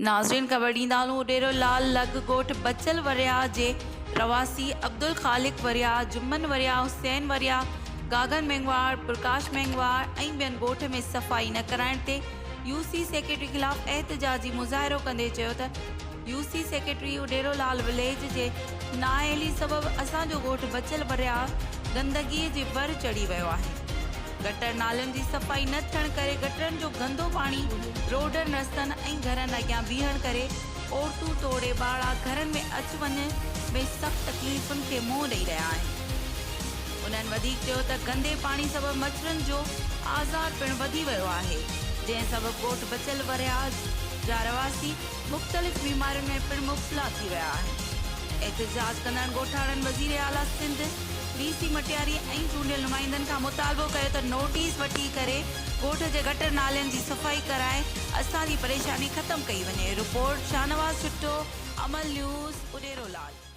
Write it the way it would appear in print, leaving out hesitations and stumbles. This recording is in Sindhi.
ناظرين خبر ڏيندا هلون اڏيرو لال لڳ ڳوٺ بچل ورياهه جي رهواسي عبدالخالق ورياهه، جمن ورياهه، حسين ورياهه، گاگن مينگهواڙ، پرڪاش مينگهواڙ ۽ ٻين ڳوٺ ۾ صفائي نه ڪرائڻ تي يو سي سيڪريٽري خلاف احتجاجي مظاهرو ڪندي چيو ته U C secretary Udero Lal village جي نااهلي سبب اسان جو ڳوٺ بچل ورياهه گندگي جي ور چڙهي ويو آهي. گٽر نالين جي صفائي نه ٿيڻ ڪري گٽرن جو گندو پاڻي روڊن رستن ۽ گهرن اڳيان بيهڻ ڪري عورتون توڙي ٻارڙا گهرن ۾ اچ وڃ ۾ سخت تڪليفن کي منهن ڏئي رهيا آهن. انهن وڌيڪ چيو ته گندي پاڻي سبب مڇرن جو آزار پڻ وڌي ويو آهي جنهن سبب ڳوٺ بچل ورهياهه جا رهواسي مختلف بيمارين ۾ پڻ مبتلا ٿي ويا آهن. احتجاج ڪندڙن ڳوٺاڻن وزير اعليٰ سنڌ، ڊي سي مٽياري ۽ چونڊيل نمائندن کان مطالبو ڪيو ته نوٽيس وٺي ڪري ڳوٺ جي گٽر نالين جي صفائي ڪرائي اسان جي پريشاني ختم ڪئي وڃي، رپورٽ، شاهنواز ڇٽو، امل نيوز، اڏيرو لال.